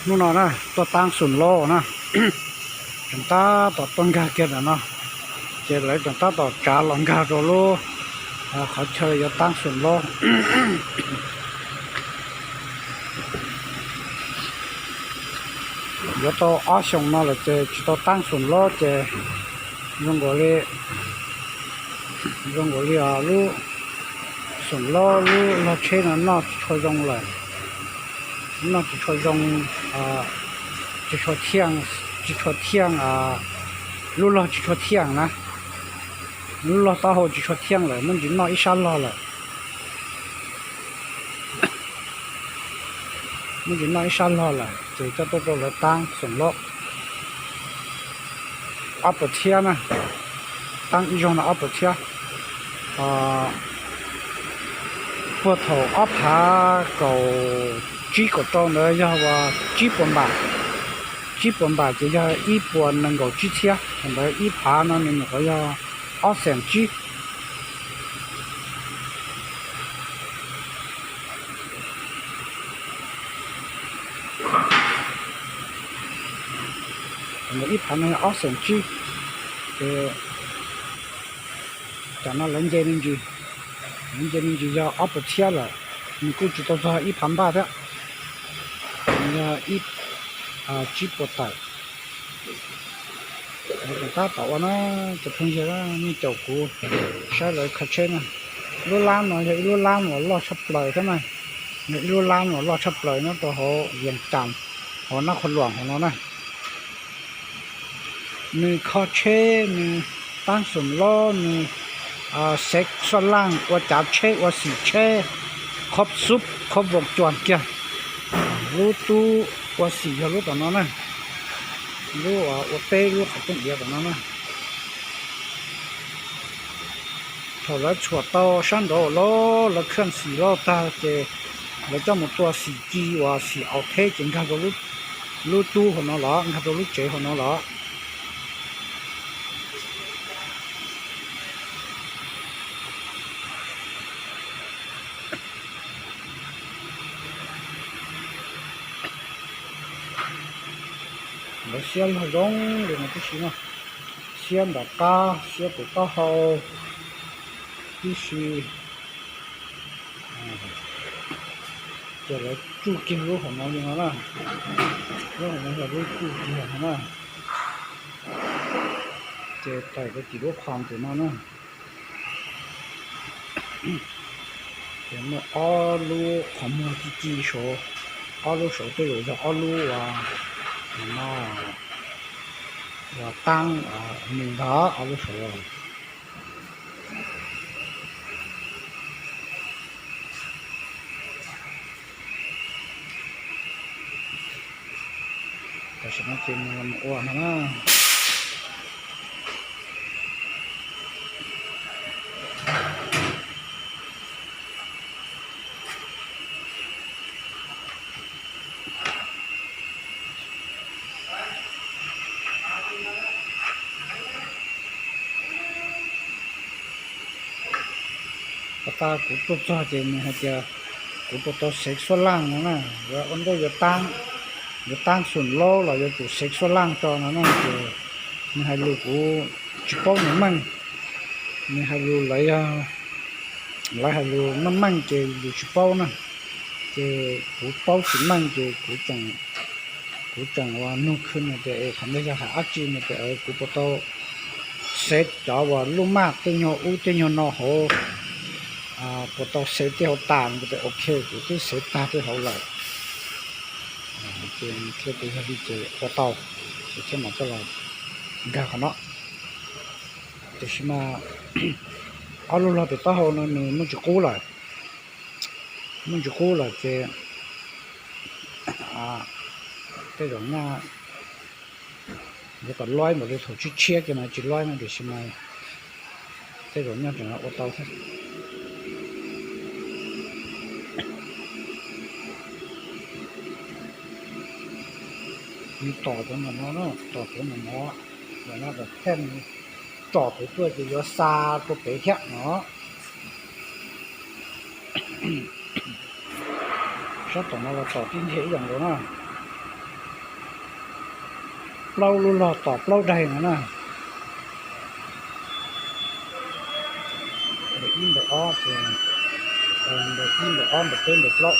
Hnub no na tuaj taab xoom lab na, tseem tab tom tuaj nkag kiag ntawm no, ces lawv tseem tab tom tsav los nkag rau lub qhov chaw yuav taab xoom lab. Yuav tau ob xyoos no lawm ces tsis tau taab xoom lab ces zoo nkaus li, zoo nkaus li lub xoom lab lub log tsheb no noj tsis tshua zoo lawm, noj tsis tshua zoo, tsis tshua thiaj, tsis tshua thiaj, lub log tsis tshua thiaj na, lub log taub hau tsis tshua thiaj lawm, muaj ntsis noj ib sab log lawm. Muaj ntsis noj ib sab log lawm ces coj tuaj rau lawv taab xoom lab ob puas txhiab na, taab ib zaug no ob puas txhiab. Puag thaum ob phav kaum tsib kaum rau ntawd yog uas tsib puas npam, tsib puas npam ces yog ib puas nees nkaum tsib txhiab, thaum ntawd ib phav no nws nyuam qhuav yog ob xees tsib. Thaum ntawd ib phav no yog ob xees tsib, ces tam no lawv nce me ntsis, lawv nce me ntsis yog ob puas txhiab lawm, nws kuj tsis tau txog ib phav npaj thiab, nws yog ib, tsib puas tawm. Lawv tab tom ua na, cov phooj ywg nej caum kuv saib lawv kho tsheb na. Lub lab no yog ib lub lab uas loj tshaj plaws thiab na, yog ib lub lab uas loj tshaj plaws nyob rau hauv Vias Cas, hauv Nab Qhua Luam hauv no na. Nws kho tsheb, nws taab xoom lab, nws xev xuaj laaj, ua cav tsheb, ua xim tsheb, khob xub khob voos cuag kiag. Lub tub ua xim yog lub tom no na, lub ua teb lub qhov rooj diav tom no na. Thaum lawv tshuam tau sab nraud lawv, lawv khaj xim loj tag ces lawv coj mus tua xim ci uas xim aus theb ces nkag rau lub tub hauv no los, nkag rau lub tsev hauv no los. Lawv xiab log zoo li no tib si na, xiab nram qab, xiab tus taub hau tib si. Ces lawv tsuj kiag lub hauv no li no na, lub hauv no yog lub tsuj kiag no na. Ces tawm rau tim lub qhov ntawm no na. Ces muaj ob lub qhov muag ci ci saud, ob lub saud tej zaum yog ob lub uas no uas taab nws ntag ob lub saud. Tam sim no ces nws mus ua no na. Pas tas kuv tuaj txog ces nws hais tias kuv puas tau xev xuab laj no na, yuav ua ntej yuav taab xoom laub los yuav tsum xev xuab laj tso no na. Ces nws hais lus kuv tsis paub nws meej, nws hais lus lawv yog, lawv hais lus meej meej ces yus tsis paub na. Ces kuv paub tsis meej ces kuv tseem, kuv tseem ua nug khw nws tias es qhov ntawd yog hais dab tsi no ces kuv puas tau xev cov uas lub maj tej nyuag ub tej nyuag no hauv, puas tau xev tej hauv tas no ces ok kuv twb xev tag tej hauv lawm. Ces thiaj tias yog li ces ua tau, ces thiaj mam coj los nkag qhov no. Tiam sis mas ob lub log pem taub hau no nws muaj tsis qub lawm, muaj tsis qub lawm ces tej zaum nyaj yuav kom loib npaum li thaum tshiab tshiab kiag mas tsis loib no, tiam sis mas tej zaum nyaj tseem ua tau thiab. Nws tom cov ntawm no, tom cov ntawm no, ntawm no tom thej, tsom pem tuaj ces yuav xa rau pem thiab no. Sab tom no los tom tib ntiag ib yam nkaus na. Plaub lub log tom plaub daig no na. Npawm ib npawm ob ces, npawm ib npawm ob npawm peb npawm plaub.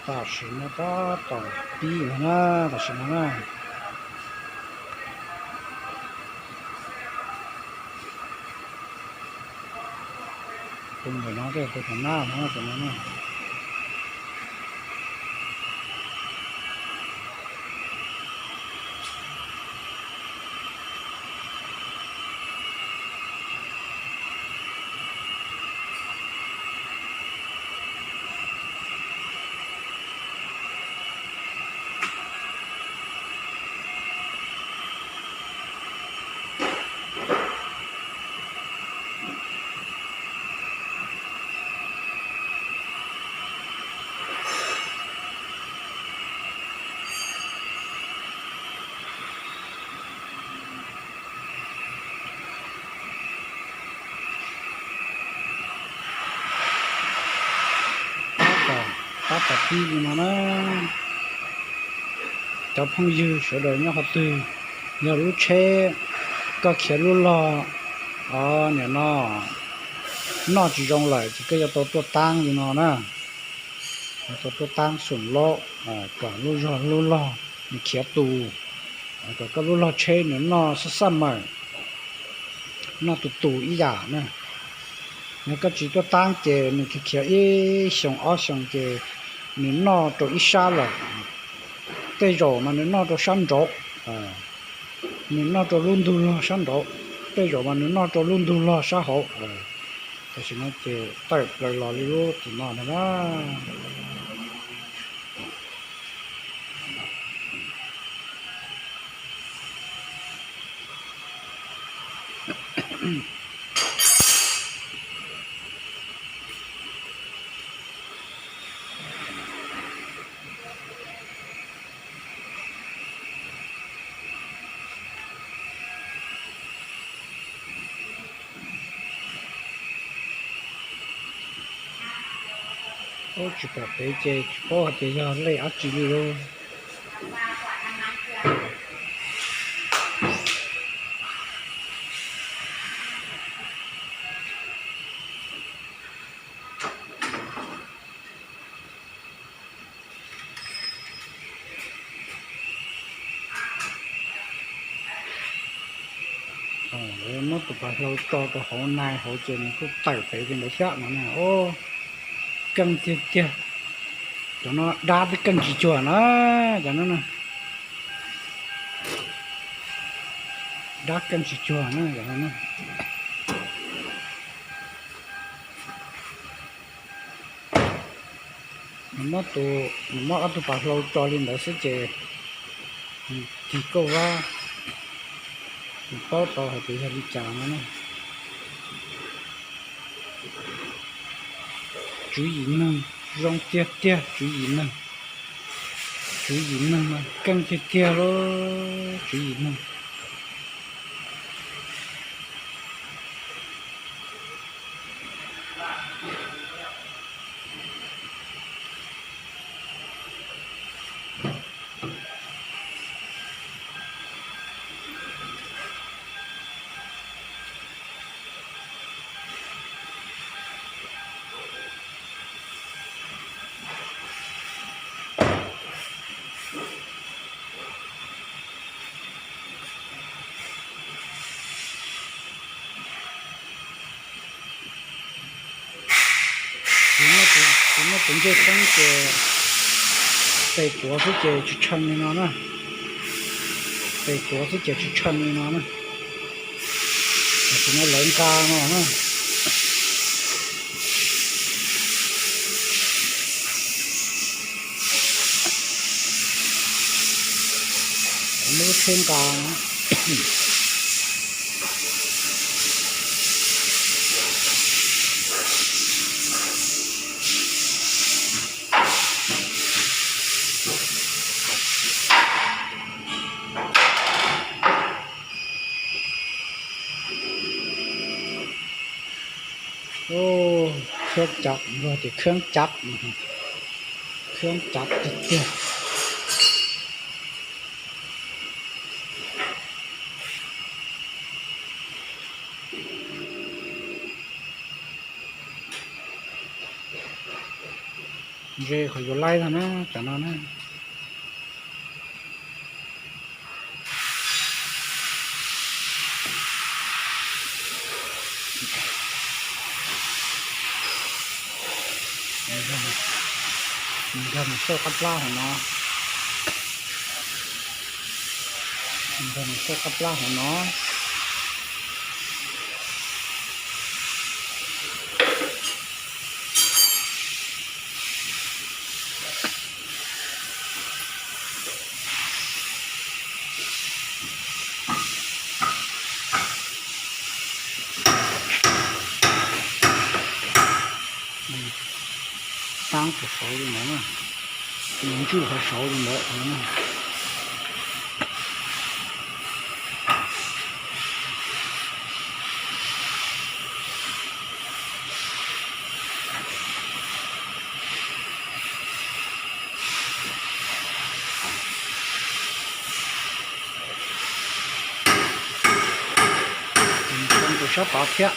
Tam sim no tab tom pib no na, tam sim no na. Tus ntawm no, tus tom nab no, tus no na. Tab tom, tab tom pib li no na. Cov phooj ywg sawv daws nyob qhov twg, yog lub tsheb koj khiav lub log, o, nim no noj tsis zoo lawm ces koj yuav tau tuaj taab li no na. Yuav tau tuaj taab xoom laub, kom lub zog lub log nws khiav tus, kom koj lub log tsheb nws noj xab xaj mawm, noj tus tus ib yam na. Yog koj tsis tuaj taab ces nws khiav khiav ib xyoos ob xyoos ces nws noj rau ib sab lawm. Tej zaum mas nws noj rau sab nraud, nws noj rau lub ntug log sab nraud, tej zaum mas nws noj rau lub ntug log sab hauv. Tam sim no ces tawm plaws los li lub tim no na. Ub, tsis pom pem ces tsis paub hais tias yog lej dab tsi li lauj. Muab tus pas hlau tso rau hauv nai hauv ces nws kuj tawm pem li ntawd thiab no na. Ub, keej tiag tiag. Cov no dab twb keej tsis cuag na, cov no na. Dab keej tsis cuag na, cov no na. Nws muab tus, nws muab ob tug pas hlau tso li ntawd xwb ces nws tig kauj vab, nws paub tau hais tias yog li cas no na. Tswv yim neeg zoo tiag tiag, tswv yim neeg. Tswv yim neeg mas keej tiag tiag lauj, tswv yim neeg. Kuv muab kuv ncej teeb ces tes tuav xwb ces tshee tshee li no na. Tes tuav xwb ces tshee tshee li no na. Tam sim no lawv nqa no na. Muab lub tsheb nqa no. Ub, khab cav, luag tias khab cav, khab cav tiag tiag. Ze qhov yuav laib no na, cov no na. Nrog mus xauj qab plab hauv no. Nrog mus xauj qab plab hauv no. Taab qhov saud li ntawd, ntswj qhov saud li ntawd. Tus sab tod thiab.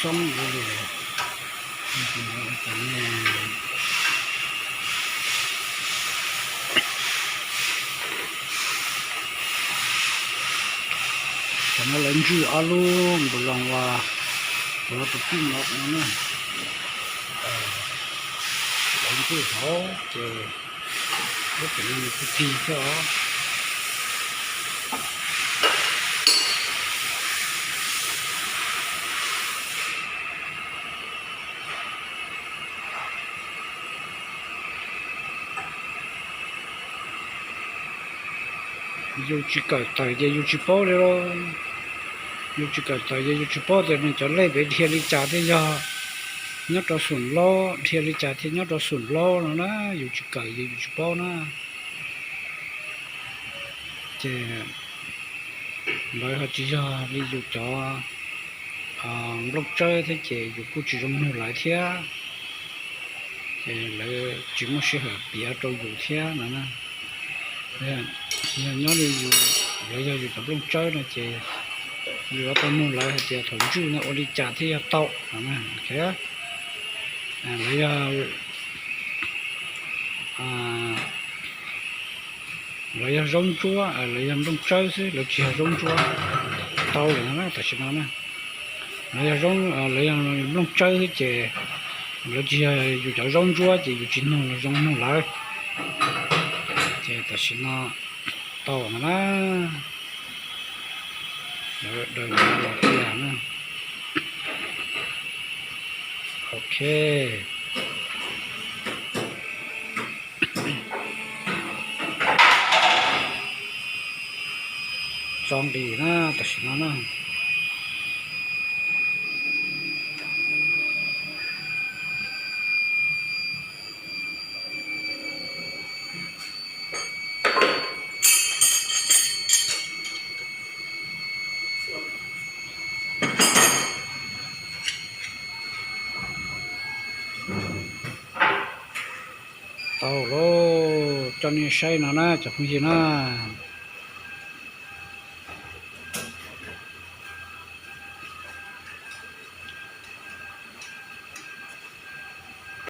Xoob li. Cov no lawv ntswj ob lub npus loos uas, uas tus tij no no na. Lawv ntswj hauv ces lub pem no nws kuj tig thiab os. Yus tsis kawm tawm ces yus tsis paub li los. Yus tsis kawm tawm ces yus tsis paub tias nws cov lej pem dhia li cas thiaj yog nyob rau xum laub, dhia li cas thiaj nyob rau xum laub no na, yus tsis kawm ces yus tsis paub na. Ces lawv ho tsis yog li yus cov nplooj tsawb thiab ces yus kuj tsis zoo nug lawv thiab. Ces lawv tsis muaj sij hawm piav rau yus thiab no na. Yog nyob li yus, lawv yog yus cov nplooj tsawb no ces yus yuav tau nug lawv hais tias thaum ntswj no ua li cas thiaj yog tau no na. Lawv yog, lawv yog zaub ntsuab, lawv yog nplooj tsawb xwb, lawv tsis yog zaub ntsuab tau lawm na tam sim no na. Lawv yog, lawv yog nplooj tsawb xwb ces lawv tsis yog yus cov zaub ntsuab ces yus tsis nug los zoo nug lawv. Ces tam sim no tau no na. Lawv daws los tiag na. Ok. Txo nqis na tam sim no na. Tau lauj, coj nej saib no na cov phooj ywg na.